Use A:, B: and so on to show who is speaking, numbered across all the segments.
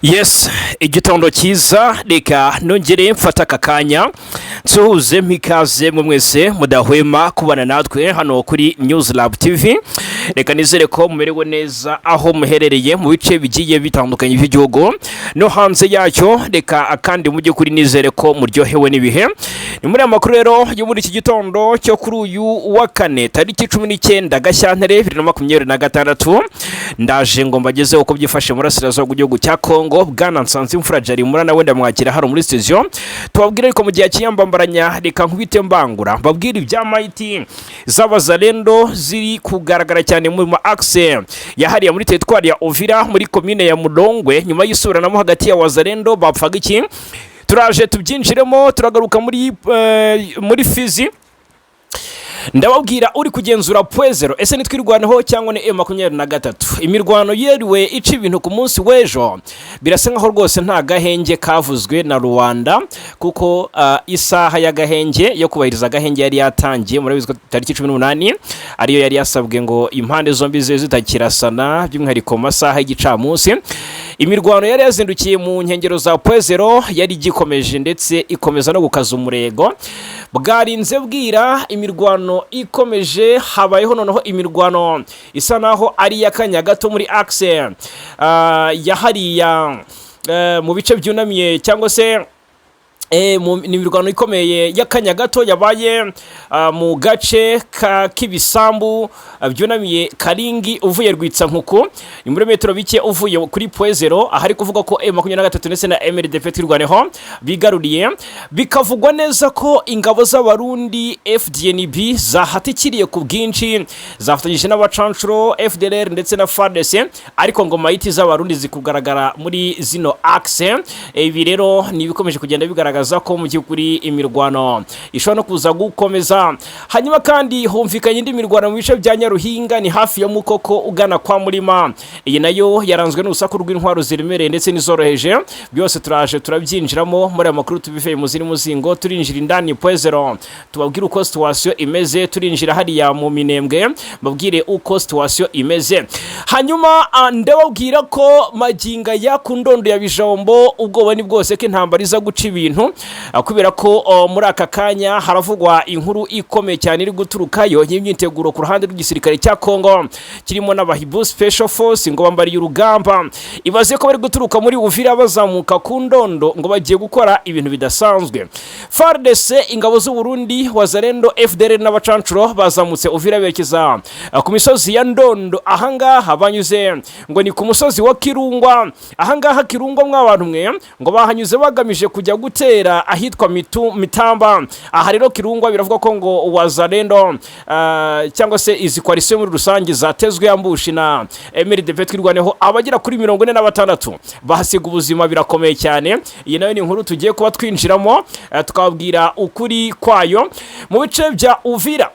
A: Yes, igitondo cyiza. Reka nongere mfata aka kanya nsuhuze mpikaze mwe mwese mudahwema kubana natwe hano kuri News Lab TV. Reka nizere ko mumerewe neza aho muherereye mu bice bigiye bitandukanye by'igihugu no hanze yacyo. Reka kandi mujye kuri nizere ko muryohewe n'ibihe. Ni muri aya makuru rero yo muri iki gitondo cyo kuri uyu wa kane, tariki 19 Gashyantare 2026. Ndaje ngo mbagezeho uko byifashe mu burasirazuba bw'igihugu cya Kongo. Bwana Nsanzimfura Jari Mura wenda mwakira hano muri studio tubabwire, ariko mu gihe cyiyambambaranya reka nkubite mbangura mbabwire ibya mayiti z'Abazalendo ziri kugaragara cyane mu ma axe yahariye muri teritwari ya Uvira, muri komine ya Mudongwe, nyuma y'isubiranamo hagati ya Wazalendo bapfaga iki. Turaje tubyinjiremo. Turagaruka muri Fizi, ndababwira uri kugenzura Point Zéro. Ese nitwirwaneho cyangwa ni M23? Imirwano yeriwe ica ibintu ku munsi w'ejo, birasa nkaho rwose nta gahenge kavuzwe na Rwanda, kuko isaha y'agahenge yo kubahiriza agahenge yari yatangiye. Murabizi ko tariki 18 ariyo yari yasabwe ngo impande zombi zibe zitakirasana, by'umwihariko mu masaha y'igicamunsi. Imirwano yari yazindukiye mu nkengero za Point Zéro yari igikomeje, ndetse ikomeza no gukaza umurego. Bwarinze bwira imirwano ikomeje. Habayeho noneho imirwano isa naho ari iy'akanya gato muri axe ya hariya mu bice byunamiye, cyangwa se ni imirwano ikomeye y'akanya gato yabaye mu gace k'ibisambu byunamiye Karingi uvuye Rwitsankuku, ni muri metero bike uvuye kuri Point Zéro, ahari kuvuga ko M23 ndetse na MRDP Twirwaneho bigaruriye. Bikavugwa neza ko ingabo z'Abarundi FDNB zahatikiriye ku bwinshi, zafatanyije n'abacanshuro FDLR ndetse na FARDC, ariko ngo mayiti z'Abarundi zikugaragara muri zino axe. Ibi rero ni ibikomeje kugenda bigaragaza ko mu by'ukuri imirwano ishobora no kuza gukomeza. Hanyuma kandi humvikanye indi mirwano mu bice bya Nyaruhinga, ni hafi ya Mukoko ugana kwa Murima. Iyi nayo yaranzwe n'urusaku rw'intwaro ziremereye ndetse n'izoroheje. Byose turaje turabyinjiramo muri aya makuru, tubivuye mu ziri muzingo. Turinjira indani Point Zéro tubabwire uko situation imeze, turinjira hariya mu Minembwe mbabwire uko situation imeze. Hanyuma ndababwira ko maginga ya ku Ndondo ya Bijombo ubwoba ni bwose ko intambara iza guca ibintu, kubera ko muri aka kanya haravugwa inkuru ikomeye cyane iri guturukayo y'imyiteguro ku ruhande rw'igisirikare cya Kongo kirimo n'Abahibu Special Force, ngo bambariye urugamba. Ibaze ko bari guturuka muri Uvira bazamuka ku Ndondo, ngo bagiye gukora ibintu bidasanzwe. FARDC, ingabo z'u Burundi, Wazalendo, FDLR n'abacancuro bazamutse Uvira berekeza ku misozi ya Ndondo. Ahangaha banyuze ngo ni ku musozi wa Kirungwa. Ahangaha Kirungwa, mw'abantu mwe, ngo bahanyuze bagamije kujya gutera ahitwa Mitamba. Aha rero Kirungwa biravuga ko ngo Wazalendo cyangwa se izi coalition muri rusange zatezwe ambush na MRDP Twirwaneho, abagera kuri 46 bahasiga ubuzima. Birakomeye cyane. Iyi nayo ni inkuru tugiye kuba twinjiramo, tukababwira ukuri kwayo. Mu bice bya Uvira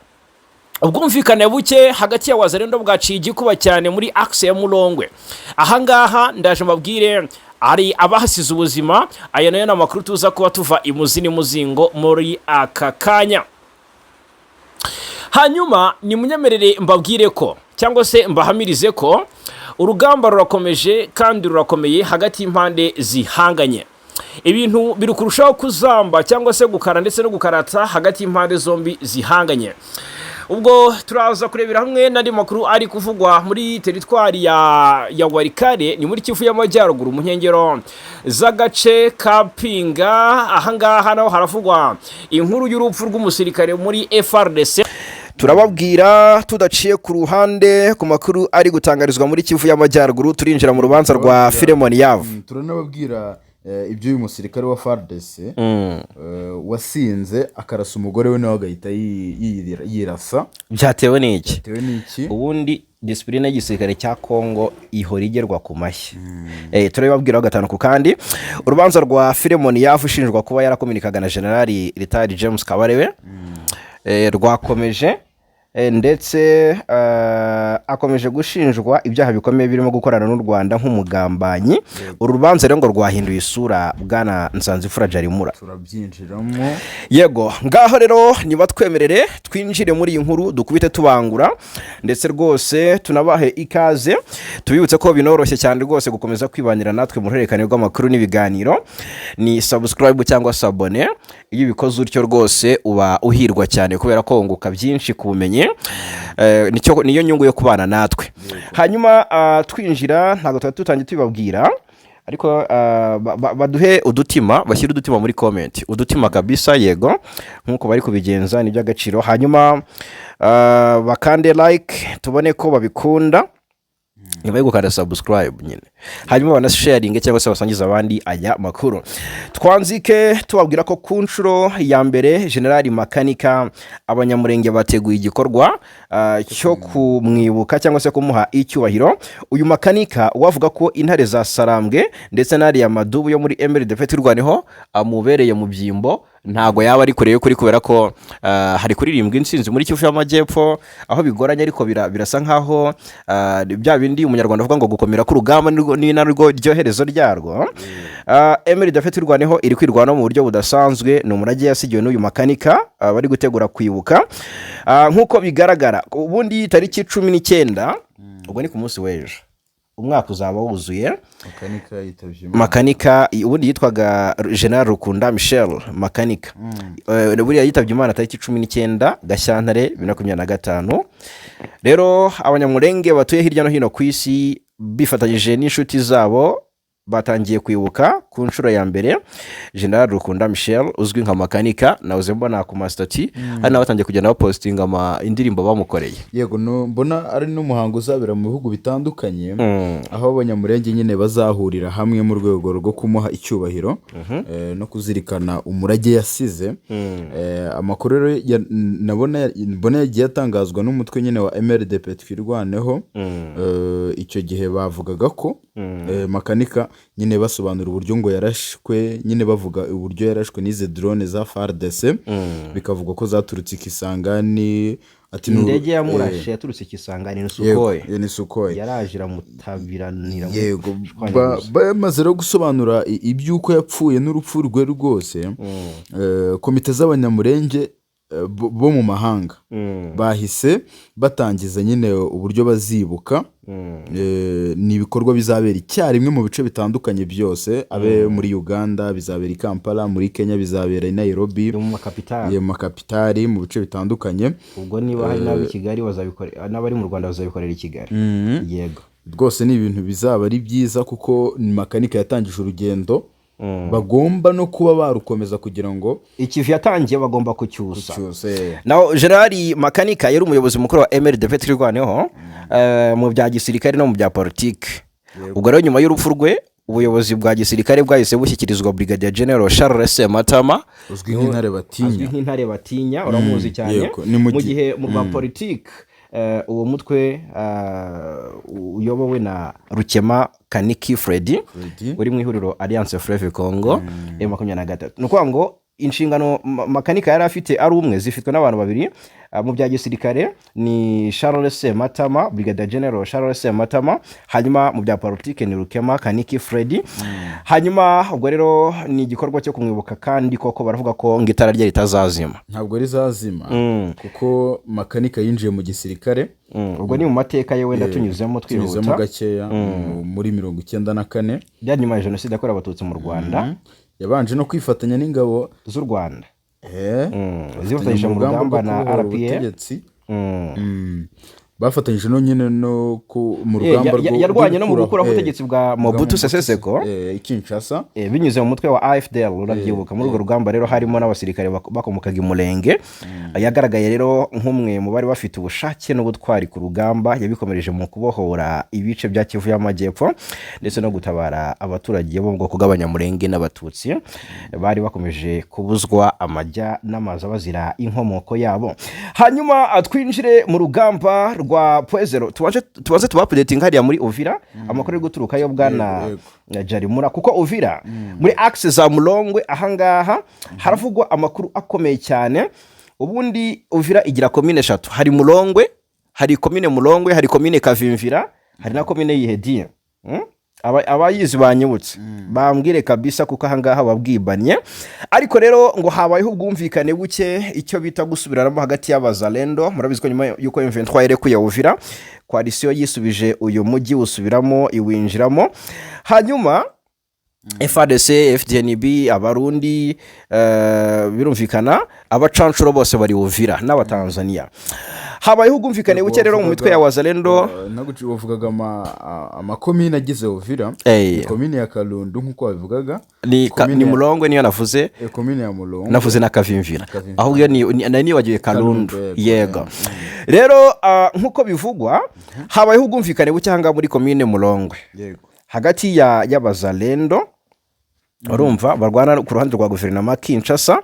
A: ubwumvikane buke hagati ya Wazalendo bwaciye igikuba cyane muri axe ya Murongwe. Ahangaha ndaje mbabwire hari abahasize ubuzima. Aya nayo ni amakuru tuza kuba tuva imuzi n'imuzingo muri aka kanya. Hanyuma nimunyemerere mbabwire ko, cyangwa se mbahamirize ko urugamba rurakomeje kandi rurakomeye hagati y'impande zihanganye. Ibintu biri kurushaho kuzamba cyangwa se gukara ndetse no gukarata hagati y'impande zombi zihanganye. Ubwo turaza kurebera hamwe n'andi makuru ari kuvugwa muri teritwari ya Walikale, ni muri Kivu y'Amajyaruguru, mu nkengero z'agace ka Pinga. Ahangaha naho haravugwa inkuru y'urupfu rw'umusirikare muri FARDC. Turababwira tudaciye ku ruhande ku makuru ari gutangarizwa muri Kivu y'Amajyaruguru. Turinjira mu rubanza rwa Filemon Yavu.
B: Turanababwira ibyo uyu musirikare wa FARDC wasinze akarasa umugore we, nawe agahita yirasa.
A: Byatewe n'iki?
B: Bitewe n'iki?
A: Ubundi discipline y'igisirikare cya Kongo ihora igerwa ku mashyi. Turabibabwiraho gatanu ku kandi. Urubanza rwa Filemon Yavu ushinjwa kuba yarakominikaga na Generali retired James Kabarebe rwakomeje. Ndetse akomeje gushinjwa ibyaha bikomeye birimo gukorana n'u Rwanda nk'umugambanyi. Uru rubanza rero ngo rwahinduye isura, bwana Nsanzimfura Jarimura.
B: Turabyinjiramo.
A: Yego, ngaho rero nibatwemerere twinjire muri iyi nkuru, dukubite tubangura, ndetse rwose tunabahe ikaze. Tubibutse ko binoroshye cyane rwose gukomeza kwibanira natwe mu ruhererekane rw'amakuru n'ibiganiro, ni subscribe cyangwa s'abonner. Iyo ubikoze utyo rwose uba uhirwa cyane kubera ko wunguka byinshi ku bumenyi. Niyo nyungu yo kubana natwe. Hanyuma twinjira, ntabwo tuba tutangiye tubibabwira, ariko baduhe udutima, bashyire udutima muri comment, udutima kabisa. Yego, nk'uko bari kubigenza ni iby'agaciro. Hanyuma bakande like tubone ko babikunda nyuma yo gukanda subscribe nyine, hanyuma banasharinge cyangwa se basangize abandi aya makuru. Twanzike tubabwira ko ku nshuro ya mbere Generali Makanika, Abanyamurenge bateguye igikorwa cyo kumwibuka cyangwa se kumuha icyubahiro. Uyu Makanika wavuga ko intare za Sarambwe ndetse n'ariya madubu yo muri MRDP Twirwaneho amubereye mu byimbo, ntago yaba ari kure y'ukuri, kubera ko hari kuririmbwa intsinzi muri Kivu y'Amajyepfo aho bigoranye, ariko birasa nkaho bya bindi Umunyarwanda avuga ngo gukomera k'urugamba ni narwo ryo herezo ryarwo. MRDP Twirwaneho iri kwirwanaho mu buryo budasanzwe, ni umurage yasigiwe n'uyu Makanika. Bari gutegura kwibuka. Nk'uko bigaragara, ubundi tariki 19, ubwo ni ku munsi w'ejo, umwaka uzaba wuzuye.
B: Makanika yitabye Imana.
A: Makanika ubundi yitwaga General Rukunda Michel Makanika. Buriya yitabye Imana tariki 19 Gashyantare 2025. Rero Abanyamurenge batuye hirya no hino ku isi bifatanyije n'inshuti zabo batangiye kwibuka ku nshuro ya mbere General Rukunda Michel uzwi nka Makanika. Nahoze mbona ku ma status hari n'abatangiye kugenda bapositinga indirimbo bamukoreye.
B: Yego, mbona ari n'umuhango uzabera mu bihugu bitandukanye, aho Abanyamurenge nyine bazahurira hamwe mu rwego rwo kumuha icyubahiro no kuzirikana umurage yasize. Amakuru rero nabona mbona yagiye atangazwa n'umutwe nyine wa MRDP Twirwaneho, icyo gihe bavugaga ko Makanika nyine basobanura uburyo ngo yarashwe nyine, bavuga uburyo yarashwe n'izi drone za FARDC, bikavugwa ko zaturutse i Kisangani, ati
A: Indege yamurashe yaturutse Kisangani, ni
B: yego,
A: Sukhoi.
B: Ni Sukhoi.
A: Yaraje iramutabiranira.
B: Yego, bamaze rero gusobanura iby'uko yapfuye n'urupfu rwe rwose, komite z'Abanyamurenge bo mu mahanga bahise batangiza nyine uburyo bazibuka. Ni ibikorwa bizabera icyarimwe mu bice bitandukanye byose, abe muri Uganda bizabera i Kampala, muri Kenya bizabera i Nairobi.
A: Mu makapitali.
B: Mu makapitali, mu bice bitandukanye.
A: Ubwo niba hari n'ab'i Kigali bazabikorera, n'abari mu Rwanda bazabikorera i Kigali, yego.
B: Rwose ni ibintu bizaba ari byiza, kuko ni Makanika yatangije urugendo, bagomba no kuba barukomeza kugira ngo
A: ikivi yatangiye bagomba kucyusa.
B: Cyose.
A: Naho Generali Makanika yari umuyobozi mukuru wa MRDP Twirwaneho mu bya gisirikare no mu bya politiki. Ubwo rero nyuma y'urupfu rwe, ubuyobozi bwa gisirikare bwahise bushyikirizwa Brigadier General Charles Sematama,
B: uzwi nk'intare
A: azwi
B: batinya.
A: nk'intare batinya, uramuzi cyane.
B: Yego, ni mu
A: Mu gihe mu rwa politiki uwo mutwe uyobowe na Rukema Kaniki Freddy,
B: Freddy.
A: uri mu ihuriro Alliance Fleuve Congo M23. Ni ukuvuga ngo inshingano Makanika yari afite ari umwe zifitwe n'abantu babiri. Mu bya gisirikare ni Charles Sematama, Brigadier General Charles Sematama, hanyuma mu bya politike ni Rukema Kaniki Freddy. Hanyuma ubwo rero ni igikorwa cyo kumwibuka, kandi koko baravuga ko ngo itara rye ritazazima.
B: Ntabwo rizazima, kuko Makanika yinjiye mu gisirikare.
A: Ubwo ni mu mateka ye wenda tunyuzemo
B: tunyuzemo
A: twihuta.
B: gakeya, muri 94.
A: Byari nyuma ya Jenoside yakorewe Abatutsi mu Rwanda.
B: Yabanje no kwifatanya n'ingabo
A: z'u Rwanda. Zifatanyije mu
B: rugamba
A: rugamba
B: rwo
A: na
B: kubohora
A: RPA.
B: ubutegetsi. Bafatanyije no nyine no mu rugamba
A: Yarwanye no mu
B: rwo
A: gukuraho ubutegetsi bwa Mobutu Sese Seko.
B: I Kinshasa.
A: Binyuze mu mutwe wa AFDL, urabyibuka. Muri urwo rugamba rero harimo n'abasirikare bakomokaga i Murenge. Yagaragaye rero nk'umwe mu bari bafite ubushake n'ubutwari ku rugamba, yabikomereje mu kubohora ibice bya Kivu y'Amajyepfo ndetse no gutabara abaturage bo mu bwoko bw'Abanyamurenge n'Abatutsi bari bakomeje kubuzwa amajya n'amaza bazira inkomoko yabo. Hanyuma twinjire mu rugamba rwa Point Zéro, tubanze tuba updating hariya muri Uvira, amakuru ari guturukayo, bwana
B: Yego.
A: Jarimura, kuko Uvira muri axe za Mulongwe ahangaha haravugwa amakuru akomeye cyane. Ubundi Uvira igira komine eshatu: hari Murongwe, hari komine Murongwe, hari komine Kavimvira, hari na komine Yihediye. Abayizi banyibutse bambwire kabisa, kuko ahangaha babwibanye. Ariko rero ngo habayeho ubwumvikane buke, icyo bita gusubiranamo hagati y'abazalendo. Murabizi ko nyuma y'uko M23 yarekuye Uvira, coalition yisubije uyu mujyi, usubiramo, iwinjiramo. Hanyuma FARDC, FDNB, Abarundi, birumvikana abacanshuro bose bari Uvira n'Abatanzania. Habayeho ubwumvikane buke rero mu mitwe ya wazalendo.
B: Wavugaga amakomine agize Uvira. Ni komine ya Kalundu nk'uko wabivugaga.
A: Ni Murongwe niyo navuze.
B: Komine ya Mulongwe.
A: Navuze na Kavimvira.
B: Kavimvira.
A: Ahubwo iyo nari nibagiwe Kalundu.
B: Kalundu,
A: yego.
B: yego.
A: Rero nk'uko bivugwa, habayeho ubwumvikane buke ahangaha muri komine Murongwe hagati y'abazalendo, urumva, barwana ku ruhande rwa guverinoma Kinshasa.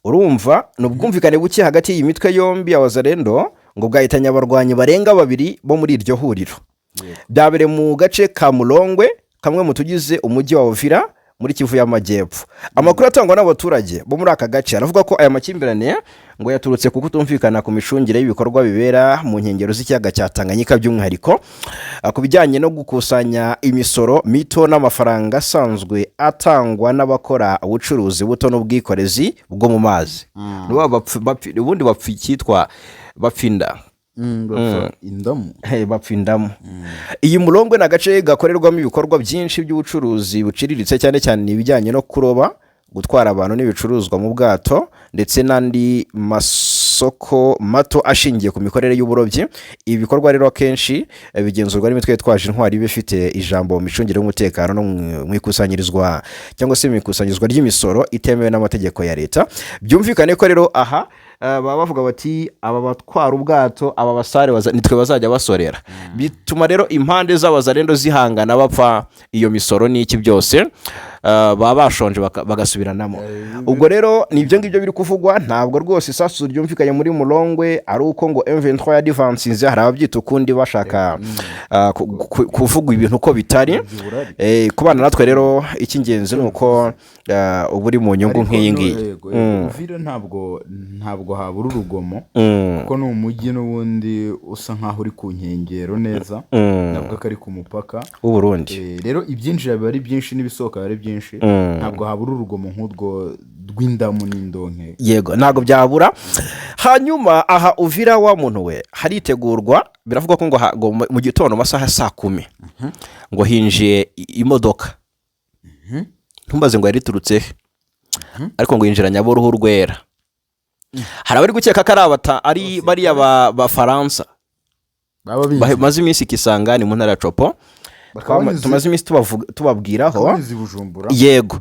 A: Urumva, ni ubwumvikane buke hagati y'iyi mitwe yombi ya wazalendo ngo bwahitanye abarwanyi barenga babiri bo muri iryo huriro. Byabereye mu gace ka Murongwe, kamwe mu tugize umujyi wa Uvira muri Kivu y'Amajyepfo. Amakuru atangwa n'abaturage bo muri aka gace aravuga ko aya makimbirane ngo yaturutse ku kutumvikana ku micungire y'ibikorwa bibera mu nkengero z'ikiyaga cya Tanganyika, by'umwihariko ku bijyanye no gukusanya imisoro mito n'amafaranga asanzwe atangwa n'abakora ubucuruzi buto n'ubwikorezi bwo mu mazi. Ni ubundi bapfa icyitwa bapfa inda.
B: Bapfa indamu.
A: Hey, bapfa indamu. Iyi Murongwe ni agace gakorerwamo ibikorwa byinshi by'ubucuruzi buciriritse, cyane cyane ibijyanye no kuroba, gutwara abantu n'ibicuruzwa mu bwato, ndetse n'andi masoko mato ashingiye ku mikorere y'uburobyi. Ibi bikorwa rero akenshi bigenzurwa n'imitwe yitwaje intwari iba ifite ijambo mu micungire y'umutekano no mu ikusanyirizwa cyangwa se mu ikusanyirizwa ry'imisoro itemewe n'amategeko ya leta. Byumvikane ko rero aha baba bavuga bati aba batwara ubwato, aba basare nitwe bazajya basorera. Bituma rero impande z'abazarendo zihangana, bapfa iyo misoro n'iki byose, baba bashonje bagasubiranamo. Ubwo rero ni ibyo ngibyo biri kuvugwa. Ntabwo rwose isasu ryumvikanye muri Murongwe ari uko ngo M23 yadivansinze. Hari ababyita ukundi bashaka kuvuga ibintu uko bitari. Kubana natwe rero, icy'ingenzi ni uko uba uri mu nyungu
B: Ariko
A: nk'iyi ngiyi.
B: Yego, Uvira ntabwo habura urugomo, kuko ni umujyi n'ubundi usa nkaho uri ku nkengero neza, navuga ko ari ku mupaka
A: w'Uburundi.
B: Rero ibyinjira biba ari byinshi n'ibisohoka biba ari byinshi, ntabwo habura urugomo nk'urwo rw'indamu n'indonke.
A: Yego, ntabwo byabura. Hanyuma aha Uvira, wa muntu we, haritegurwa. Biravugwa ko ngo mu gitondo mu masaha ya saa 10 ngo hinjiye imodoka, ntumbaze ngo yari iturutse he, ariko ngo yinjiranye ab'uruhu rwera. Hari abari gukeka ko ari ari bariya Bafaransa
B: baba binjiye
A: bamaze iminsi Kisangani mu ntara ya Tshopo.
B: Bakaba
A: Tumaze iminsi tubabwiraho.
B: Bakaba banyuze i Bujumbura.
A: Yego,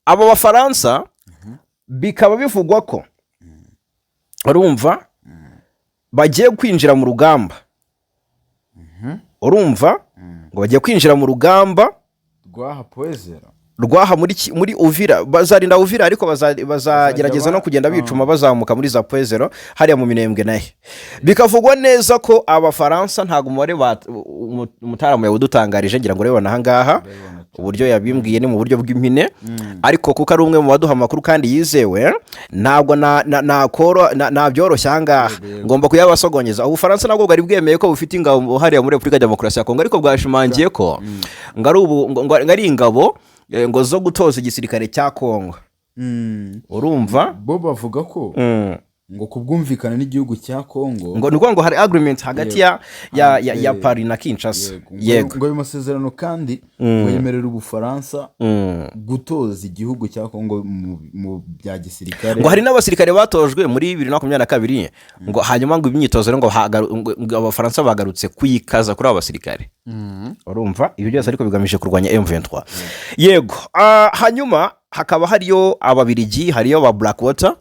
A: abo Bafaransa bikaba bivugwa ko, urumva, bagiye kwinjira mu rugamba. Urumva, ngo bagiye kwinjira mu rugamba
B: rwaha Point Zéro.
A: Rwaha muri Uvira. Bazarinda Uvira, ariko bazagerageza no kugenda bicuma bazamuka muri za Point Zéro hariya mu Minembwe. Nahe bikavugwa neza ko Abafaransa, ntabwo umubare umutaramu yawudutangarije, ngira ngo urabibona ahangaha uburyo yabimbwiye ni mu buryo bw'impine, ariko kuko ari umwe mu baduha amakuru kandi yizewe, ntabwo nabyoroshya ahangaha, ngomba kuyabasogongeza. Ubufaransa nabwo bwari bwemeye ko bufite ingabo hariya muri Repubulika ya Demokarasi ya Kongo, ariko bwashimangiye ko ngo ari ubu ngo ari ingabo ngo zo gutoza igisirikare cya Kongo. Urumva?
B: Bo bavuga ko ngo ku bwumvikane n'igihugu cya Kongo.
A: Ngo ni ukuvuga ngo hari agreement hagati ya Paris na Kinshasa.
B: Yego.
A: Yego.
B: Ngo ayo masezerano kandi ngo yemerera Ubufaransa gutoza igihugu cya Kongo mu bya gisirikare.
A: Ngo hari n'abasirikare batojwe muri 2022, ngo hanyuma ngo imyitozo rero ngo Abafaransa bagarutse kuyikaza kuri abo basirikare. Urumva, ibyo byose ariko bigamije kurwanya M23. Yego. Hanyuma hakaba hariyo Ababirigi, hariyo ba Blackwater.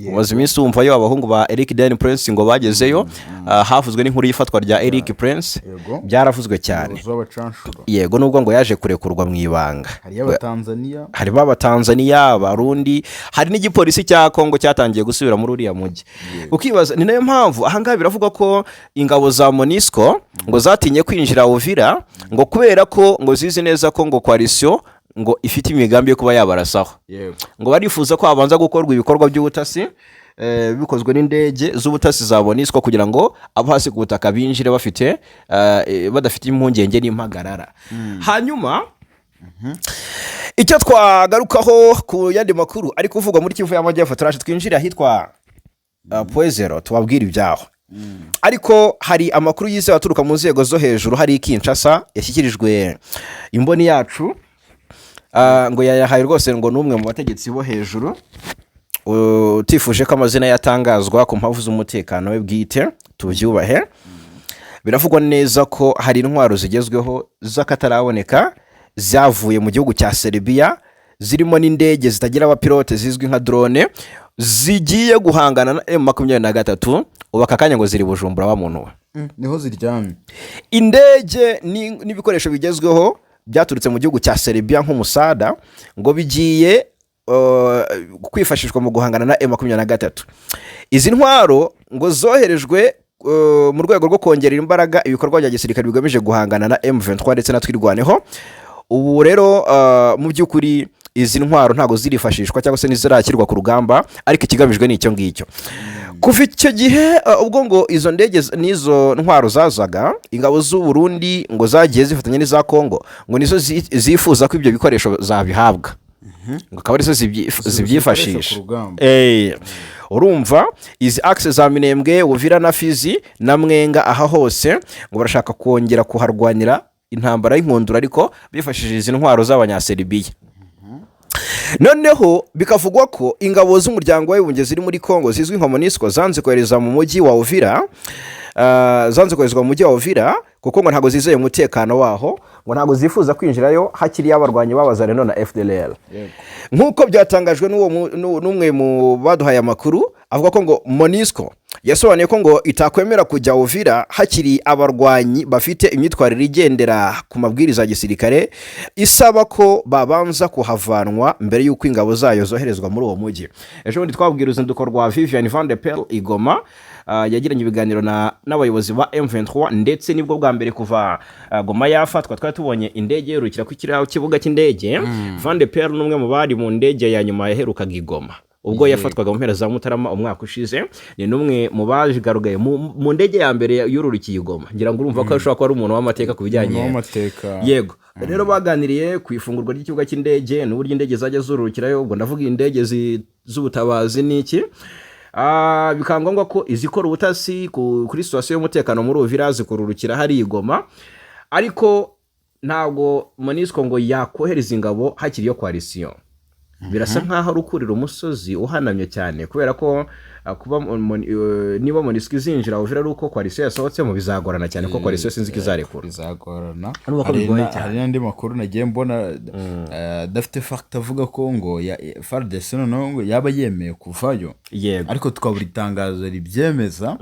A: Umaze iminsi wumvayo abahungu ba Eric Dan Prince ngo bagezeyo. Havuzwe n'inkuru y'ifatwa rya Eric Prince. Byaravuzwe cyane.
B: Umuyobozi w'abacanshuro.
A: Yego, nubwo ngo yaje kurekurwa mu ibanga.
B: Hariyo Abatanzaniya.
A: Harimo Abatanzaniya, Abarundi, hari n'igipolisi cya Kongo cyatangiye gusubira muri uriya mujyi. Ukibaza, ni nayo mpamvu ahangaha biravugwa ko ingabo za MONUSCO ngo zatinye kwinjira Uvira, ngo kubera ko ngo zizi neza ko ngo coalition ngo ifite imigambi yo kuba yabarasaho. Ngo barifuza ko habanza gukorwa ibikorwa by'ubutasi. bikozwe n'indege z'ubutasi za MONUSCO kugira ngo abo hasi ku butaka binjire bafite badafite impungenge n'impagarara. Hanyuma icyo twagarukaho ku yandi makuru ari kuvugwa muri Kivu y'Amajyepfo, turaje twinjire ahitwa Point Zéro tubabwire ibyaho, ariko hari amakuru yizewe aturuka mu nzego zo hejuru hari i Kinshasa yashyikirijwe imboni yacu. Ngo yayahaye rwose ngo n'umwe mu bategetsi bo hejuru utifuje ko amazina yatangazwa ku mpamvu z'umutekano we bwite, tubyubahe. Biravugwa neza ko hari intwaro zigezweho z'akataraboneka zavuye mu gihugu cya Serbia, zirimo n'indege zitagira abapilote zizwi nka drone, zigiye guhangana na M23. Ubu aka kanya ngo ziri Bujumbura wa muntu we.
B: Niho ziryamye.
A: Indege n'ibikoresho bigezweho byaturutse mu gihugu cya Serbia nk'umusada ngo bigiye kwifashishwa mu guhangana na M23. Izi ntwaro ngo zoherejwe mu rwego rwo kongerera imbaraga ibikorwa bya gisirikare bigamije guhangana na M23 ndetse na Twirwaneho. Ubu rero mu by'ukuri izi ntwaro ntabwo zirifashishwa cyangwa se ntizirakirwa ku rugamba, ariko ikigamijwe ni icyo ngicyo. Kuva icyo gihe ubwo ngo izo ndege n'izo ntwaro zazaga, ingabo z'u Burundi ngo zagiye zifatanya n'iza Kongo, ngo nizo zifuza ko ibyo bikoresho zabihabwa, ngo akaba arizo zibyifashisha
B: ku rugamba.
A: Urumva izi axe za Minembwe, Uvira na Fizi na Mwenga, aha hose ngo barashaka kongera kuharwanira intambara y'inkundura, ariko bifashishije izi ntwaro z'Abanyaseribiya. Noneho bikavugwa ko ingabo z'Umuryango w'Abibumbye ziri muri Congo zizwi nka MONUSCO zanze kohereza mu mujyi wa Uvira, zanze koherezwa mu mujyi wa Uvira kuko ngo ntabwo zizeye umutekano waho, ngo ntabwo zifuza kwinjirayo hakiriyo abarwanyi b'Abazalendo na FDLR, nk'uko byatangajwe n'umwe mu baduhaye amakuru, avuga ko ngo MONUSCO yasobanuye ko ngo itakwemera kujya Uvira hakiri abarwanyi bafite imyitwarire igendera ku mabwiriza ya gisirikare, isaba ko babanza kuhavanwa mbere y'uko ingabo zayo zoherezwa muri uwo mujyi. Ejo bundi twabwira uruzinduko rwa Vivian Van de Perre i Goma, yagiranye ibiganiro n'abayobozi ba M23, ndetse nibwo bwa mbere kuva Goma yafatwa twari tubonye indege yerukira ku kiriya kibuga cy'indege. Van de Perre ni umwe mu bari mu ndege ya nyuma yaherukaga i Goma ubwo yafatwaga mu mpera za Mutarama umwaka ushize. Ni n'umwe mu bagaragaye mu ndege ya mbere yururukiye i Goma. Ngira ngo urumva ko ashobora kuba ari umuntu w'amateka ku bijyanye
B: Umuntu w'amateka.
A: Yego. Rero baganiriye ku ifungurwa ry'ikibuga cy'indege n'uburyo indege zajya zururukirayo, ubwo ndavuga indege z'ubutabazi n'iki. Bikaba ngombwa ko izikora ubutasi kuri situation y'umutekano muri Uvira zikururukira hari i Goma, ariko ntabwo MONUSCO ngo yakohereza ingabo hakiri iyo coalition. Birasa nkaho ari ukurira umusozi uhanamye cyane, kubera ko kuba niba MONUSCO izinjira Uvira ari uko coalition yasohotsemo, bizagorana cyane, ko coalition sinzi ko izarekura.
B: Bizagorana.
A: Urumva ko
B: Hari
A: bigoye cyane.
B: Hari n'andi makuru nagiye mbona adafite fact, avuga ko ngo FARDC noneho ngo yaba yemeye kuvayo, ariko tukabura itangazo ribyemeza.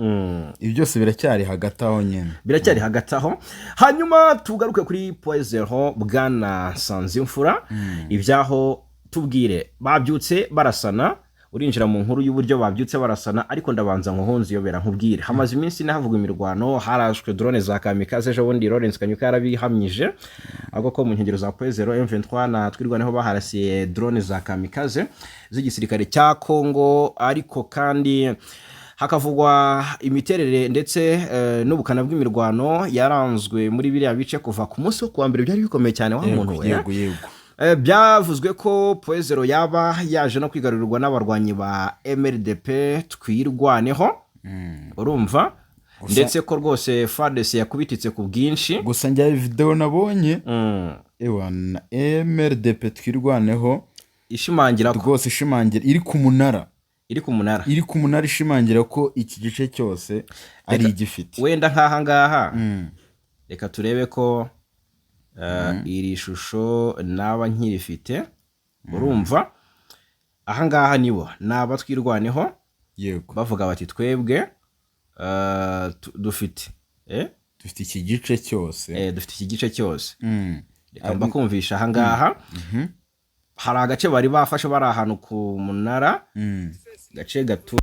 B: Ibi byose biracyari hagati aho nyine.
A: Biracyari hagati aho. Hanyuma tugaruke kuri Point Zéro, bwana Sanzimfura, ibyaho tubwire. Babyutse barasana. Urinjira mu nkuru y'uburyo babyutse barasana, ariko ndabanza nkuhunze iyobera nkubwire. Hamaze iminsi ine havugwa imirwano, harashwe drone za kamikaze. Ejo bundi Lawrence Kanyuka yarabihamyije, ahubwo ko mu nkengero za Point Zéro M23 na Twirwaneho baharasiye drone za kamikaze z'igisirikare cya Congo. Ariko kandi hakavugwa imiterere ndetse n'ubukana bw'imirwano yaranzwe muri biriya bice kuva ku munsi wo kuwa mbere. Byari bikomeye cyane wa muntu we.
B: Yego.
A: Byavuzwe ko Point Zéro yaba yaje no kwigarurirwa n'abarwanyi ba MRDP Twirwaneho, urumva, ndetse ko rwose FARDC yakubititse ku bwinshi.
B: Gusa njya videwo nabonye, ewa na MRDP Twirwaneho
A: ishimangira ko
B: rwose ishimangira iri ku munara.
A: Iri ku munara.
B: Iri ku munara, ishimangira ko iki gice cyose ari igifite.
A: Wenda nk'aha ngaha, reka turebe ko iri shusho naba nkirifite. Urumva aha ngaha nibo ni abatwirwaneho bavuga bati twebwe dufite
B: dufite iki gice cyose.
A: Dufite iki gice cyose. Reka mbakumvisha aha ngaha hari agace bari bafashe, bari ahantu ku munara, gace gato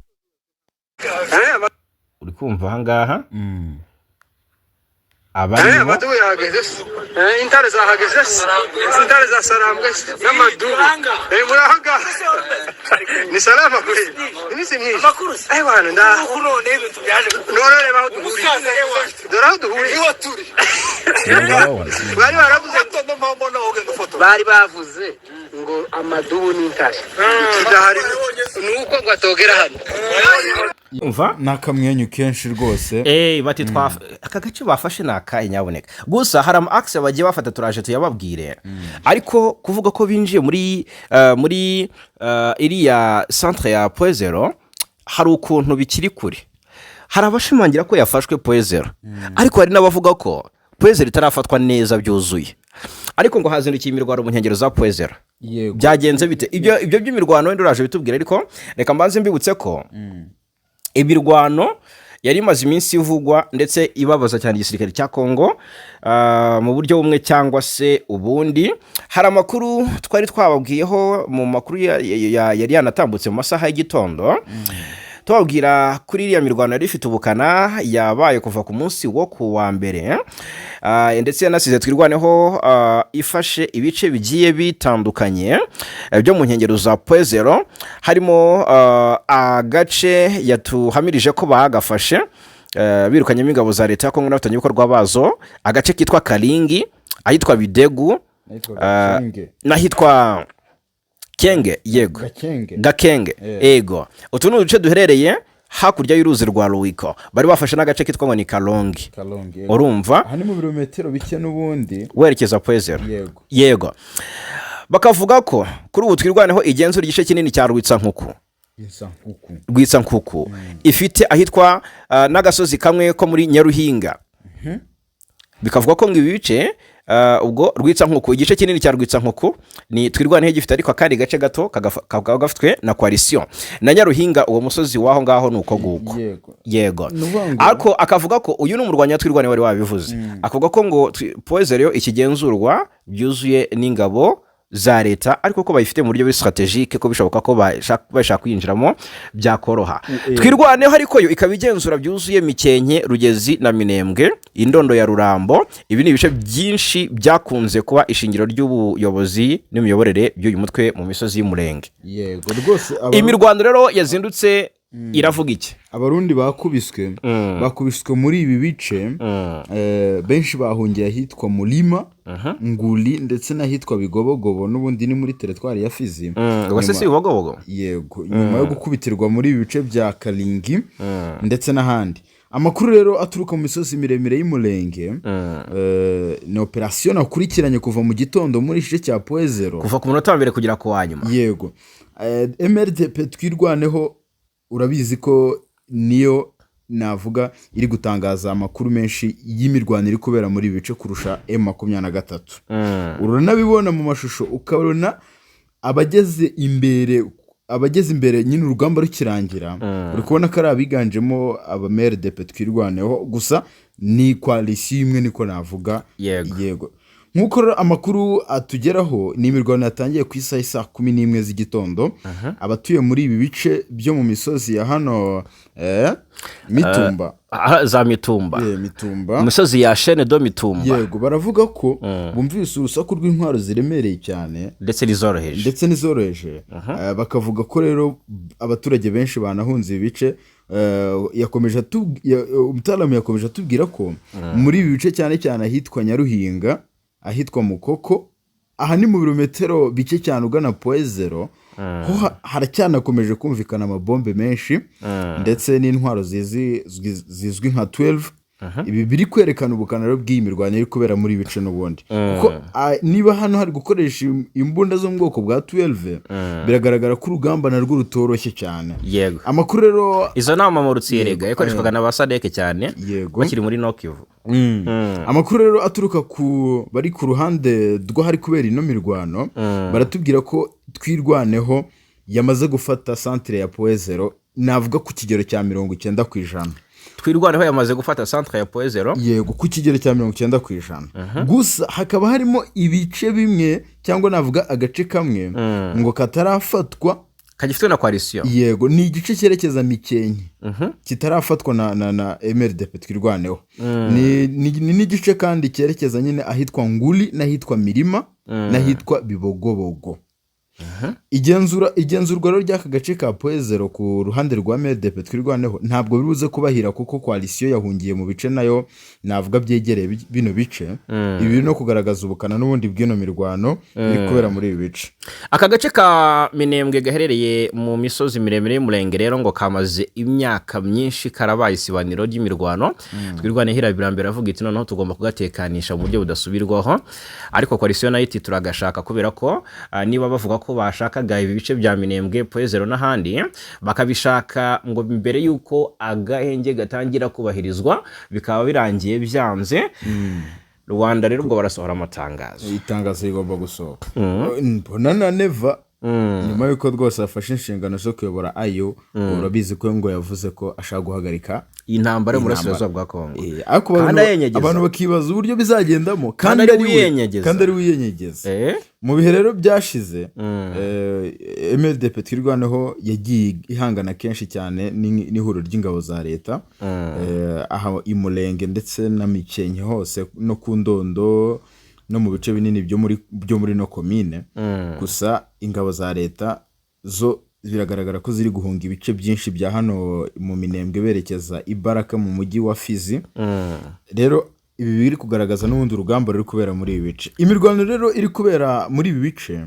A: uri kumva aha ngaha. Abarimo
C: Amadubu yahageze se? Intare zahageze se? Intare za Sarambwe se? N'amadubu. Murahaga ni salama kweli, iminsi myinshi. Bwana, nda none reba aho duhuriye, dore aho duhuriye. Bari baravuze, bari bavuze ngo amadubu n'intare tudahari, ni uko ngo atogera hano.
A: Umva.
B: Ni akamwenyu kenshi rwose.
A: Bati aka gace bafashe ni akahe nyaboneka? Gusa hari ama axes bagiye bafata, turaje tuyababwire, ariko kuvuga ko binjiye muri iriya centre ya Point Zéro, hari ukuntu bikiri kure. Hari abashimangira ko yafashwe Point Zéro, ariko hari n'abavuga ko Point Zéro itarafatwa neza byuzuye, ariko ngo hazindukiye imirwano mu nkengero za Point Zéro. Byagenze bite ibyo by'imirwano? Wenda uraje bitubwira, ariko reka mbanze mbibutse ko imirwano yari imaze iminsi ivugwa ndetse ibabaza cyane igisirikare cya Kongo mu buryo bumwe cyangwa se ubundi. Hari amakuru twari twababwiyeho mu makuru yari yanatambutse mu masaha y'igitondo, tubabwira kuri iriya mirwano yari ifite ubukana yabaye kuva ku munsi wo ku wa mbere, ndetse yanasize Twirwaneho ifashe ibice bigiye bitandukanye byo mu nkengero za Point Zéro, harimo agace yatuhamirije ko bagafashe birukanyemo ingabo za leta ya Kongo n'abafatanyabikorwa bazo, agace kitwa Karingi, ahitwa Bidegu
B: Ahitwa Gakenge.
A: N'ahitwa Kenge, yego.
B: Gakenge.
A: Gakenge. Ego, utu ni uduce duherereye hakurya y'uruzi rwa Ruwiko. Bari bafashe n'agace kitwa ngo ni Karongi.
B: Karongi, yego.
A: Urumva?
B: Aha ni mu birometero bike n'ubundi
A: werekeza Point Zéro.
B: Yego.
A: Yego, bakavuga ko kuri ubu Twirwaneho igenzura igice kinini cya Rwitsankuku.
B: Rwitsankuku.
A: Rwitsankuku ifite ahitwa n'agasozi kamwe ko muri Nyaruhinga. Bikavuga ko ngo ibi bice ubwo Rwitsankuku, igice kinini cya Rwitsankuku ni Twirwaneho gifite, ariko akandi gace gato kakaba gafitwe na coalition na Nyaruhinga, uwo musozi w'aho ngaho ni uko nguko. Yego.
B: Ni ukuvuga ngo-
A: Ariko akavuga ko uyu ni umurwanya wa Twirwaneho wari wabivuze, akavuga ko ngo Point Zéro ikigenzurwa byuzuye n'ingabo za leta, ariko ko bayifite mu buryo buri stratégique, ko bishoboka ko bashaka kwinjiramo byakoroha. Twirwaneho ariko yo ikaba igenzura byuzuye Mikenke, Rugezi na Minembwe, Indondo ya Rurambo. Ibi ni ibice byinshi byakunze kuba ishingiro ry'ubuyobozi n'imiyoborere by'uyu mutwe mu misozi y'Umurenge.
B: Yego rwose,
A: Imirwano rero yazindutse iravuga iki?
B: Abarundi bakubiswe muri ibi bice, benshi bahungiye ahitwa Murima Nguli ndetse n'ahitwa Bigobogobo, n'ubundi ni muri teritwari ya Fizi.
A: Ubwo se si Bibogobogo?
B: Yego, nyuma yo gukubitirwa muri ibi bice bya Karingi ndetse n'ahandi. Amakuru rero aturuka mu misozi miremire y'Umurenge, ni operasiyo nakurikiranye kuva mu gitondo muri igice cya Point Zéro.
A: Kuva ku munota wa mbere kugera ku wa nyuma.
B: Yego. MRDP Twirwaneho, urabizi ko niyo navuga iri gutangaza amakuru menshi y'imirwano iri kubera muri ibi bice kurusha M23. Uranabibona mu mashusho, ukabona abageze imbere nyine urugamba rukirangira, uri kubona ko ari abiganjemo aba MRDP Twirwaneho, gusa ni coalition imwe niko navuga. Yego, nk'uko rero amakuru atugeraho, ni imirwano yatangiye ku isaha saa 11 z'igitondo. Abatuye muri ibi bice byo mu misozi ya hano Mitumba.
A: Ah, za Mitumba.
B: Mitumba.
A: Imisozi ya Chaîne de Mitumba.
B: Yego, baravuga ko bumvise urusaku rw'intwaro ziremereye cyane
A: ndetse n'izoroheje.
B: Ndetse n'izoroheje. Bakavuga ko rero abaturage benshi banahunze ibi bice. Umutaalamu yakomeje atubwira ko muri ibi bice, cyane cyane ahitwa Nyaruhinga, ahitwa Mukoko, aha ni mu birometero bike cyane ugana Point Zéro, ho haracyanakomeje kumvikana amabombe menshi ndetse n'intwaro zizwi nka 12. Ibi biri kwerekana ubukana rero bw'iyi mirwano iri kubera muri ibi bice n'ubundi, kuko niba hano hari gukoresha imbunda zo mu bwoko bwa 12, biragaragara ko urugamba narwo rutoroshye cyane. Amakuru rero
A: Izo nama mu Rutsiyerega yakoreshwaga na ba SADC cyane bakiri muri Nord-Kivu.
B: Amakuru rero aturuka ku bari ku ruhande rw'ahari kubera ino mirwano, baratubwira ko Twirwaneho yamaze gufata centre ya Point Zéro, navuga ku kigero cya 90%.
A: Twirwaneho yamaze gufata centre ya Point Zéro?
B: Yego, ku kigero cya 90%. Gusa hakaba harimo ibice bimwe, cyangwa navuga agace kamwe ngo katarafatwa.
A: Kagifitwe na coalition.
B: Yego, ni igice cyerekeza Mikenke kitarafatwa na MRDP Twirwaneho. Ni n'igice kandi cyerekeza nyine ahitwa Nguli n'ahitwa Mirima n'ahitwa Bibogobogo. Igenzurwa rero ry'aka gace ka Point Zéro ku ruhande rwa MRDP Twirwaneho ntabwo bibuze kubahira, kuko coalition yahungiye mu bice nayo navuga byegereye bino bice. Ibi biri no kugaragaza ubukana n'ubundi bw'ino mirwano iri kubera muri ibi bice.
A: Aka gace ka Minembwe gaherereye mu misozi miremire y'Umurenge rero ngo kamaze imyaka myinshi karabaye isibaniro ry'imirwano. Twirwaneho irabirambere avuga iti: "Noneho tugomba kugatekanisha mu buryo budasubirwaho." Ariko coalition nayo iti: "Turagashaka," kubera ko niba bavuga ko bashakaga ibi bice bya Minembwe, Point Zéro n'ahandi, bakabishaka ngo mbere y'uko agahenge gatangira kubahirizwa, bikaba birangiye byanze, Rwanda rero ubwo barasohora amatangazo.
B: Itangazo rigomba gusohoka. Mbona na Neva, nyuma y'uko rwose afashe inshingano zo kuyobora ayo, urabizi ko ngo yavuze ko ashaka guhagarika
A: iyi ntambara yo mu burasirazuba bwa Kongo.
B: Ariko
A: Kandi ayenyegeza.
B: abantu bakibaza uburyo bizagendamo
A: Kandi
B: kandi
A: ari
B: ari we
A: wiyenyegeza.
B: Kandi ari wiyenyegeza. Mu bihe rero byashize, MRDP Twirwaneho yagiye ihangana kenshi cyane n'ihuriro ry'ingabo za leta, aha i Murenge ndetse na Mikenke hose no ku Ndondo no mu bice binini byo muri no komine. Gusa ingabo za leta zo biragaragara ko ziri guhunga ibice byinshi bya hano mu Minembwe berekeza i Baraka mu mujyi wa Fizi. Rero ibi biri kugaragaza n'ubundi urugamba ruri kubera muri ibi bice. Imirwano rero iri kubera muri ibi bice,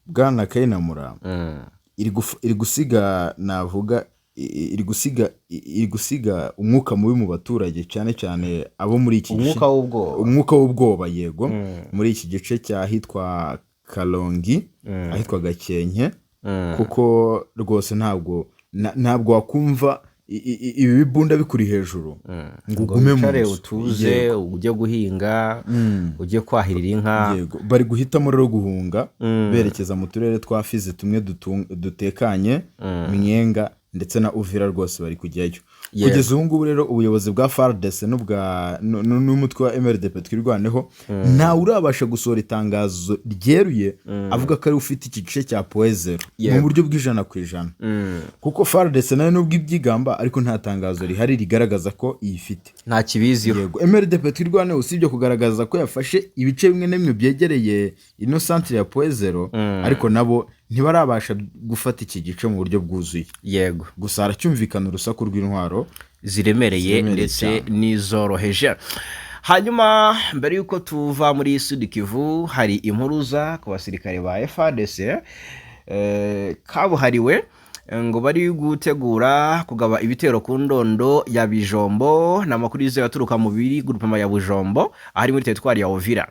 B: bwana Kayinamura, iri gusiga, navuga iri gusiga umwuka mubi mu baturage, cyane cyane abo muri iki gice.
A: Umwuka w'ubwoba.
B: Umwuka w'ubwoba, yego, muri iki gice cy'ahitwa Kalongi, ahitwa Gakenke, kuko rwose ntabwo wakumva ibi bibunda bikuri hejuru ngo ugume mu
A: wicare
B: nzu.
A: utuze.
B: Yego.
A: Ujye guhinga, ujye kwahirira inka.
B: Yego, bari guhitamo rero guhunga berekeza mu turere twa Fizi tumwe dutekanye, Mwenga ndetse na Uvira, rwose bari kujyayo. Kugeza ubu ngubu rero ubuyobozi bwa FARDC n'ubwa n'umutwe wa MRDP Twirwaneho ntawe urabasha gusohora itangazo ryeruye avuga ko ari ufite iki gice cya Point Zéro mu buryo bw'100%, kuko FARDC nayo nubwo ibyigamba ariko nta tangazo rihari rigaragaza ko iyifite.
A: Nta kibiziho.
B: Yego, MRDP Twirwaneho usibye kugaragaza ko yafashe ibice bimwe na bimwe byegereye ino santire ya Point Zéro, ariko nabo ntibarabasha gufata iki gice mu buryo bwuzuye. Gusa haracyumvikana urusaku rw'intwaro
A: ziremereye
B: ziremereye
A: ndetse
B: cyane.
A: n'izoroheje. Hanyuma mbere y'uko tuva muri Sud Kivu, hari impuruza ku basirikare ba FARDC kabuhariwe ngo bari gutegura kugaba ibitero ku Ndondo ya Bijombo. Ni amakuru yizewe aturuka mu biri groupement ya Bujombo ahari muri teritwari ya Uvira,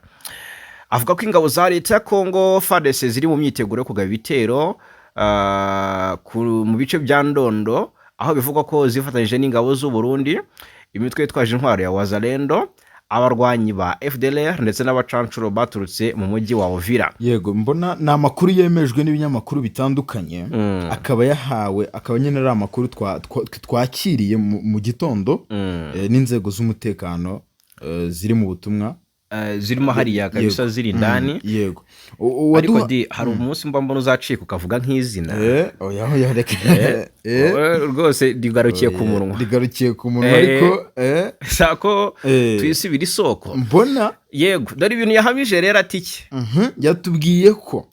A: avuga ko ingabo za leta ya Kongo FARDC ziri mu myiteguro yo kugaba ibitero mu bice bya Ndondo, aho bivugwa ko zifatanyije n'ingabo z'u Burundi, imitwe yitwaje intwaro ya Wazalendo, abarwanyi ba FDLR ndetse n'abacancuro baturutse mu mujyi wa Uvira.
B: Yego, mbona ni amakuru yemejwe n'ibinyamakuru bitandukanye, akaba yahawe, akaba nyine ari amakuru twakiriye mu gitondo n'inzego z'umutekano ziri mu butumwa.
A: Zirimo hariya kabisa, ziri indani.
B: Yego.
A: Ariko di hari umunsi mba mbona uzacika ukavuga nk'izina.
B: Oya, oya, reka.
A: Wowe rwose rigarukiye ku munwa.
B: Rigarukiye ku munwa, ariko
A: Shaka ko twisubira isoko.
B: Mbona
A: Yego, dore ibintu yahamije rero ati iki?
B: Yatubwiye ko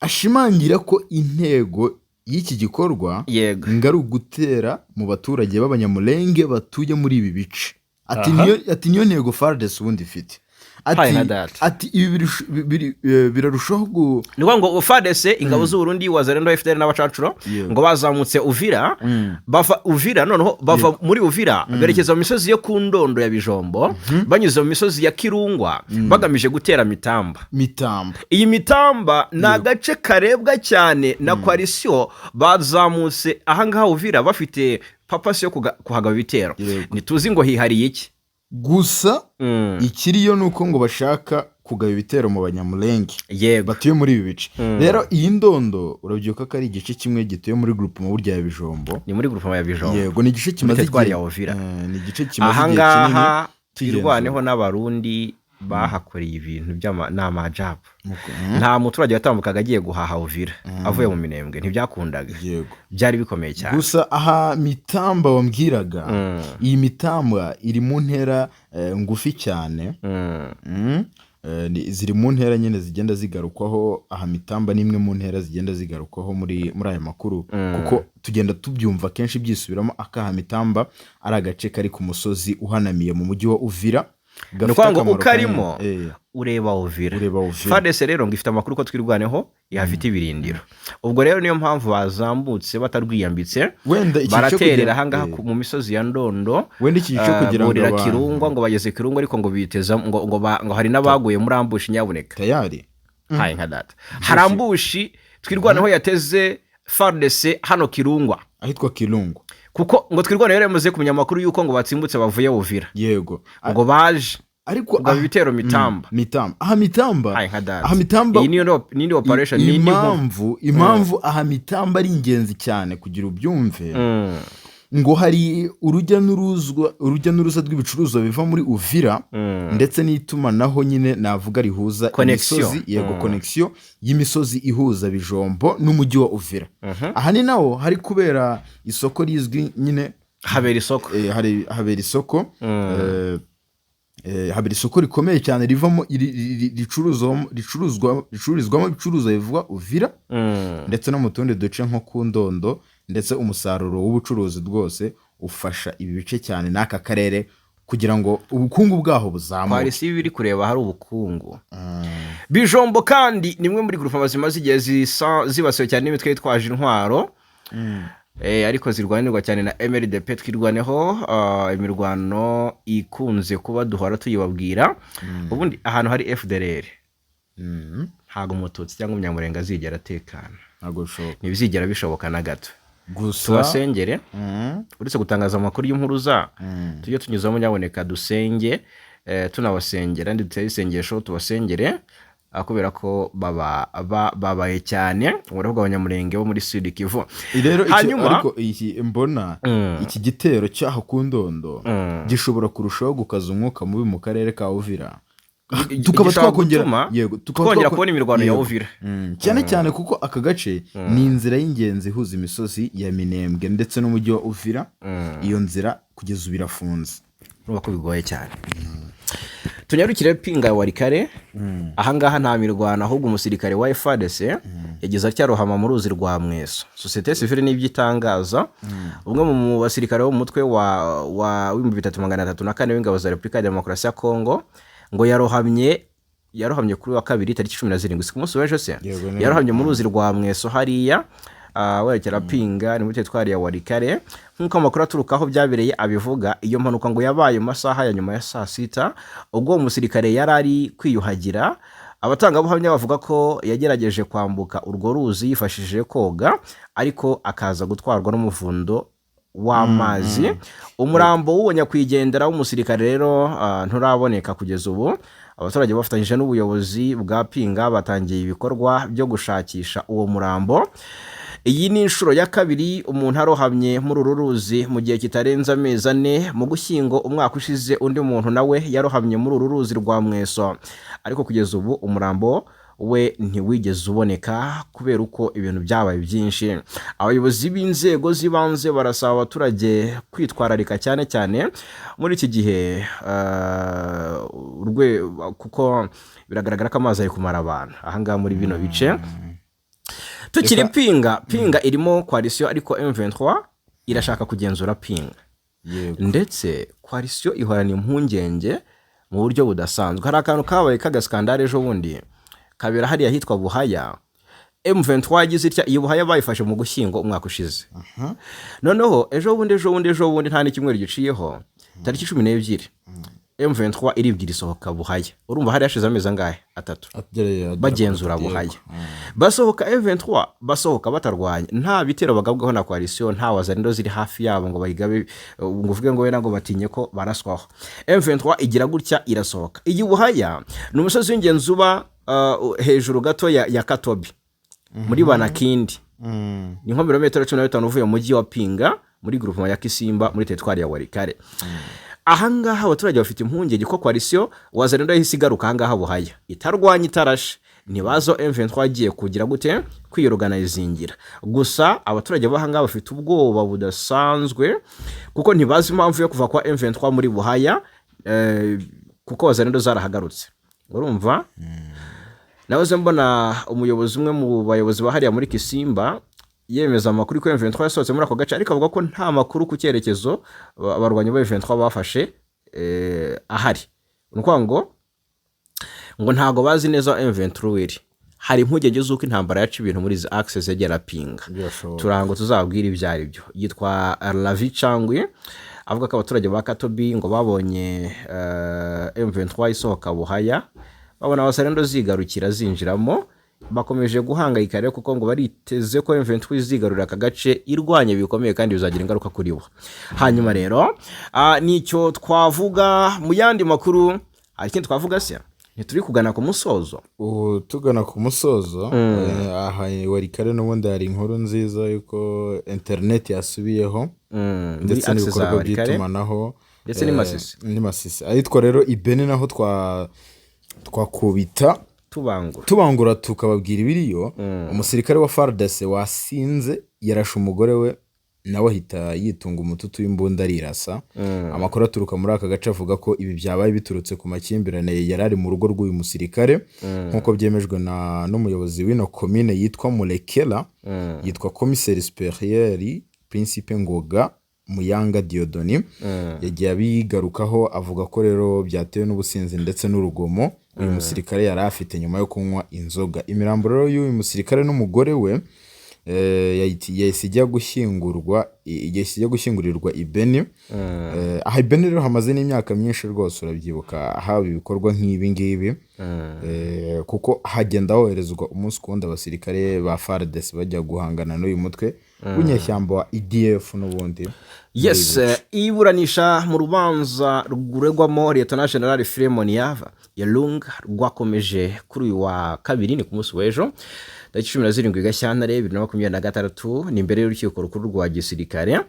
B: ashimangira ko intego y'iki gikorwa ngo ari ugutera mu baturage b'Abanyamulenge batuye muri ibi bice. Ati niyo ntego FARDC ubundi ifite.
A: Hayi
B: Ati
A: na data.
B: ati ibi birarushaho
A: Ni ukuvuga ngo FARDC, ingabo z'u Burundi, Wazalendo, FDLR n'abacancuro ngo bazamutse Uvira, bava Uvira, noneho bava muri Uvira berekeza mu misozi yo ku Ndondo ya Bijombo, banyuze mu misozi ya Kirungwa, bagamije gutera Mitamba.
B: Mitamba.
A: Iyi Mitamba ni agace karebwa cyane na coalition. Bazamutse ahangaha Uvira bafite purpose yo kuhagaba ibitero. Ntituzi ngo hihariye iki.
B: Gusa ikiriyo ni uko ngo bashaka kugaba ibitero mu Banyamulenge batuye muri ibi bice. Rero iyi Ndondo urabyibuka ko ari igice kimwe gituye muri groupement burya ya Bijombo.
A: Ni muri groupement ya Bijombo.
B: Yego, ni igice kimaze
A: teritwari
B: igihe
A: ya Uvira.
B: Ni igice kimaze igihe kinini
A: Ahangaha
B: kigenzurwa.
A: Twirwaneho n'Abarundi Bahakoreye ibintu n'amajabu. Nta muturage watambukaga agiye guhaha Uvira avuye mu Minembwe, ntibyakundaga. Byari bikomeye cyane.
B: Gusa aha Mitamba wambwiraga, iyi Mitamba iri mu ntera ngufi cyane. Ziri mu ntera nyine zigenda zigarukwaho. Aha Mitamba ni imwe mu ntera zigenda zigarukwaho muri aya makuru, kuko tugenda tubyumva kenshi byisubiramo. Akaha Mitamba ari agace kari ku musozi uhanamiye mu mujyi wa Uvira,
A: Ni
B: gafite
A: ukuvuga ngo
B: akamaro
A: ukarimo
B: kanini.
A: ureba Uvira.
B: Ureba Uvira.
A: FARDC rero ngo ifite amakuru ko Twirwaneho ihafite ibirindiro. Ubwo rero niyo mpamvu bazambutse batarwiyambitse,
B: Wenda iki cyo
A: baraterera ahangaha mu misozi ya Ndondo.
B: Wenda iki cyo kugira ngo
A: burira Kirungwa, ngo bageze Kirungwa, ariko ngo biteza ngo hari n'abaguye muri ambush nyabuneka.
B: Tayari.
A: Haye nka data, hari ambush Twirwaneho yateze FARDC hano Kirungwa.
B: Ahitwa Kirungu.
A: Kuko ngo Twirwaneho yari yamaze kumenya amakuru y'uko ngo batsimbutse bavuye Uvira, ngo baje
B: Ariko
A: kugaba ibitero Mitamba.
B: Mitamba, aha Mitamba.
A: Haye nka data.
B: Aha Mitamba.
A: Iyi niyo operation, ni indi nkuru.
B: Impamvu aha Mitamba ari ingenzi cyane kugira ubyumve, ngo hari urujya n'uruza rw'ibicuruzwa biva muri Uvira, ndetse n'itumanaho nyine navuga rihuza
A: Connection.
B: imisozi, yego, connection y'imisozi ihuza Bijombo n'umujyi wa Uvira. Aha ni naho hari kubera isoko rizwi nyine.
A: Habera isoko.
B: Habera isoko, habera isoko rikomeye cyane rivamo ricururizwamo ibicuruzwa bivuga Uvira ndetse no mu tundi duce nko ku Ndondo, ndetse umusaruro w'ubucuruzi rwose ufasha ibi bice cyane n'aka karere kugira ngo ubukungu bwaho buzamuke.
A: Coalition iba iri kureba hari ubukungu. Bijombo kandi ni imwe muri groupe zimaze igihe zibasiwe cyane n'imitwe yitwaje intwaro, ariko zirwanirwa cyane na MRDP Twirwaneho. Imirwano ikunze kuba duhora tuyibabwira. Ubundi ahantu hari FDLR, ntabwo Umututsi cyangwa Umunyamurenga azigera atekana.
B: Ntabwo bishoboka.
A: Ntibizigera bishoboka na gato.
B: Gusa
A: Tubasengere. Uretse gutangaza amakuru y'impuruza, tujye tunyuzamo nyaboneka dusenge, tunabasengera, ndi dutere isengesho tubasengere, kubera ko baba babaye cyane. Ubwo Abanyamurenge bo muri Sud Kivu.
B: Rero
A: Hanyuma
B: ariko iki mbona, iki gitero cyaho ku Ndondo gishobora kurushaho gukaza umwuka mubi mu karere ka Uvira, tukaba
A: Gishobora
B: twakongera
A: gutuma
B: yego, tukaba
A: twongera kubona imirwano ya Uvira.
B: Cyane cyane kuko aka gace ni inzira y'ingenzi ihuza imisozi ya Minembwe ndetse n'umujyi wa Uvira. Iyo nzira kugeza ubu irafunze.
A: Urumva ko bigoye cyane. Tunyarukire Pinga ya Warikare. Ahangaha nta mirwano, ahubwo umusirikare wa FARDC yagize atya arohama mu ruzi rwa Mweso. Sosiyete sivile n'ibyo itangaza. Umwe mu basirikare bo mu mutwe wa w'3304 w'ingabo za Repubulika ya Demokarasi ya Kongo ngo yarohamye kuri wa kabiri tariki 17, si ku munsi w'ejo se?
B: Yego,
A: Yarohamye mu ruzi rwa Mweso hariya werekera Pinga, ni muri teritwari ya Warikare, nk'uko amakuru aturuka aho byabereye abivuga. Iyo mpanuka ngo yabaye mu masaha ya nyuma ya saa sita, ubwo uwo musirikare yari ari kwiyuhagira. Abatangabuhamya bavuga ko yagerageje kwambuka urwo ruzi yifashishije koga, ariko akaza gutwarwa n'umuvundo w'amazi. Umurambo w'uwo nyakwigendera w'umusirikare rero nturaboneka kugeza ubu. Abaturage bafatanyije n'ubuyobozi bwa Pinga batangiye ibikorwa byo gushakisha uwo murambo. Iyi ni inshuro ya kabiri umuntu arohamye muri uru ruzi mu gihe kitarenze amezi 4. Mu Gushyingo umwaka ushize, undi muntu nawe yarohamye muri uru ruzi rwa Mweso, ariko kugeza ubu umurambo we ntiwigeze uboneka kubera uko ibintu byabaye byinshi. Abayobozi b'inzego z'ibanze barasaba abaturage kwitwararika cyane cyane muri iki gihe, kuko biragaragara ko amazi ari kumara abantu ahangaha muri bino bice. Tukiri Pinga, Pinga irimo coalition, ariko M23 irashaka kugenzura Pinga. Ndetse coalition ihorana impungenge mu buryo budasanzwe. Hari akantu kabaye k'agaskandale ejo bundi kabera hariya hitwa Buhaya. M23 yagize itya, iyi Buhaya bayifashe mu Gushyingo umwaka ushize. Noneho ejo bundi nta n'icyumweru giciyeho, tariki 12, M23 iribwira isohoka Buhaya. Urumva hari hashize amezi angahe? 3. Bagenzura Buhaya, basohoka M23, basohoka batarwanya, nta bitero bagabwaho na coalition, nta Wazalendo ziri hafi yabo ngo bayigabe, ngo uvuge ngo we ntabwo batinye ko baraswaho. M23 igira gutya irasohoka. Iyi Buhaya ni umusozi w'ingenzi uba hejuru gato ya Katobi muri Banakindi, ni nko birometero 15 uvuye mu mujyi wa Pinga, muri groupement ya Kisimba, muri teritwari ya Warikare. Ahangaha abaturage bafite impungenge ko coalition Wazalendo yahise igaruka ahangaha Buhaya itarwanya, itarashe, ntibazo M23 agiye kugira gute kwiyorganizingira. Gusa abaturage b'ahangaha bafite ubwoba budasanzwe kuko ntibazi impamvu yo kuva kwa M23 muri Buhaya, kuko Wazalendo zarahagarutse. Urumva, nahoze mbona umuyobozi, umwe mu bayobozi bahariya muri Kisimba, yemeza amakuru ko M23 yasohotse muri ako gace, ariko avuga ko nta makuru ku cyerekezo abarwanyi ba M23 bafashe ahari. Ni ukuvuga ngo ntabwo bazi neza aho M23 iri. Hari impungenge z'uko intambara yaca ibintu muri izi axes zegera Pinga.
B: Birashoboka.
A: Turango tuzabwira ibyo ari byo. Yitwa Lavi Cangwi, avuga ko abaturage ba Katobi ngo babonye M23 isohoka Buhaya, babona Wazalendo zigarukira zinjiramo. Bakomeje guhangayika rero kuko ngo bariteze ko M23 izigarurira aka gace irwanya bikomeye kandi bizagira ingaruka kuri bo. Hanyuma rero nicyo twavuga mu yandi makuru. Hari ikindi twavuga se? Ntituri kugana ku musozo?
B: Ubu tugana ku musozo. Aha Walikale n'ubundi hari inkuru nziza yuko interineti yasubiyeho
A: Muri
B: ndetse
A: axes za
B: n'ibikorwa
A: Walikale
B: by'itumanaho
A: ndetse n'i Masisi.
B: N'i Masisi ahitwa rero i Beni naho twakubita
A: tubangura.
B: Tubangura tukababwira ibiriyo. Umusirikare wa FARDC wasinze yarashe umugore we, nawe ahita yitunga umututu w'imbunda arirasa. Amakuru aturuka muri aka gace avuga ko ibi byabaye biturutse ku makimbirane yari ari mu rugo rw'uyu musirikare, nk'uko byemejwe na n'umuyobozi w'ino komine yitwa Murekera, yitwa komiseri supérieur Principe Ngoga Muyanga Diodoni. Yagiye abigarukaho avuga ko rero byatewe n'ubusinzi ndetse n'urugomo uyu musirikare yari afite nyuma yo kunywa inzoga. Imirambo rero y'uyu musirikare n'umugore we yahise ijya gushyingurwa, yahise ijya gushyingurirwa i Beni. Aha i Beni rero hamaze n'imyaka myinshi rwose, urabyibuka, haba ibikorwa nk'ibi ngibi, kuko hagenda hoherezwa umunsi ku wundi abasirikare ba FARDC bajya guhangana n'uyu mutwe w'inyeshyamba wa ADF n'ubundi.
A: Yes, iburanisha mu rubanza ruregwamo Lieutenant General Philemon Yav Ilunga rwakomeje kuri uyu wa kabiri, ni ku munsi w'ejo tariki 17 Gashyantare 2026. Ni imbere y'urukiko rukuru rwa gisirikare,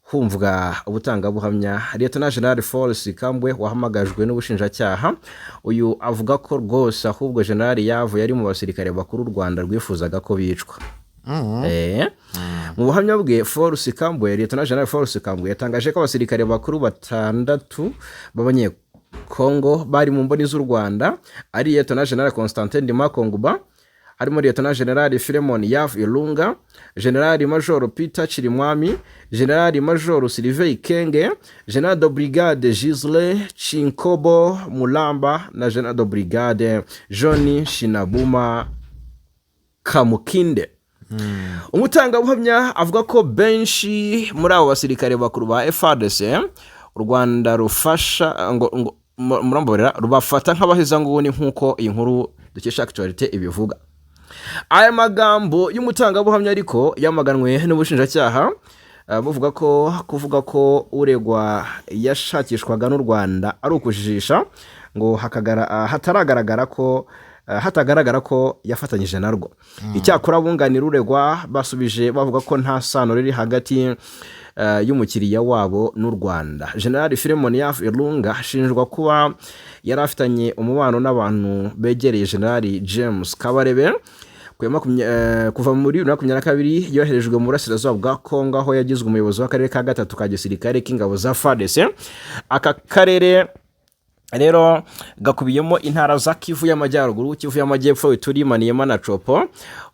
A: humvwa ubutangabuhamya. Lieutenant General Fall Sikambwe wahamagajwe n'ubushinjacyaha, uyu avuga ko rwose ahubwo General Yavu yari mu basirikare bakuru u Rwanda rwifuzaga ko bicwa. Mu buhamya bwe, Fall Sikambwe, Lieutenant General Fall Sikambwe yatangaje ko abasirikare bakuru batandatu b'Abanyekongo bari mu mboni z'u Rwanda ari Lieutenant General Constantin Ndima Konguba, harimo Lieutenant General Philemon Yav Ilunga, General Major Peter Chirimwami, General Major Sylvain Kenge, General de Brigade Gisle Chinkobo Mulamba na General de Brigade Johnny Shinabuma Kamukinde. Umutangabuhamya avuga ko benshi muri abo basirikare bakuru ba FARDC u Rwanda rufasha ngo murambabarira, rubafata nk'abahezanguni, nk'uko iyi nkuru dukesha Actualité ibivuga. Aya magambo y'umutangabuhamya ariko yamaganwe n'ubushinjacyaha, buvuga ko kuvuga ko uregwa yashakishwaga n'u Rwanda ari ukujijisha, ngo hataragaragara ko hatagaragara ko yafatanyije narwo. Icyakora abunganira uregwa basubije bavuga ko nta sano riri hagati y'umukiriya wabo n'u Rwanda. General Philemon Yav Ilunga ashinjwa kuba yari afitanye umubano n'abantu begereye General James Kabarebe. Kuva muri 2022 yoherejwe mu burasirazuba bwa Kongo, aho yagizwe umuyobozi w'akarere ka gatatu ka gisirikare k'ingabo za FARDC. Aka karere rero gakubiyemo intara za Kivu y'Amajyaruguru, Kivu y'Amajyepfo, Ituri, Maniema na Tshopo.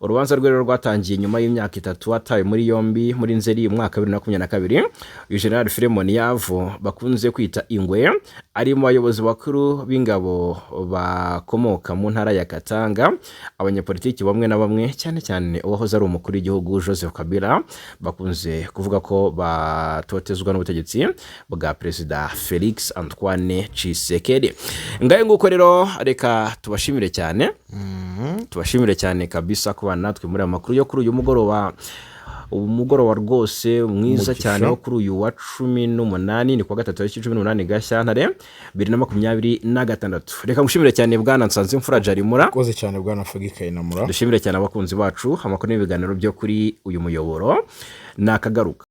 A: Urubanza rwe rero rwatangiye nyuma y'imyaka 3 atawe muri yombi muri Nzeri umwaka wa 2022. Uyu General Philemon Yavu bakunze kwita Ingwe ari mu bayobozi bakuru b'ingabo bakomoka mu ntara ya Katanga. Abanyapolitiki bamwe na bamwe, cyane cyane uwahoze ari umukuru w'igihugu Joseph Kabila, bakunze kuvuga ko batotezwa n'ubutegetsi bwa Perezida Felix Antoine Tshisekedi. Ngayo nguko rero, reka tubashimire cyane, tubashimire cyane kabisa kubana natwe muri aya makuru yo kuri uyu mugoroba, umugoroba rwose mwiza
B: Umugisha.
A: cyane wo kuri uyu wa 18, ni kuwa gatatu tariki 18 Gashyantare 2026. Reka ngushimire cyane Bwana Nsanzimfura Jarimura.
B: Urakoze cyane Bwana Fagi Kayinamura.
A: Dushimire cyane abakunzi bacu. Amakuru n'ibiganiro byo kuri uyu muyoboro ni akagaruka.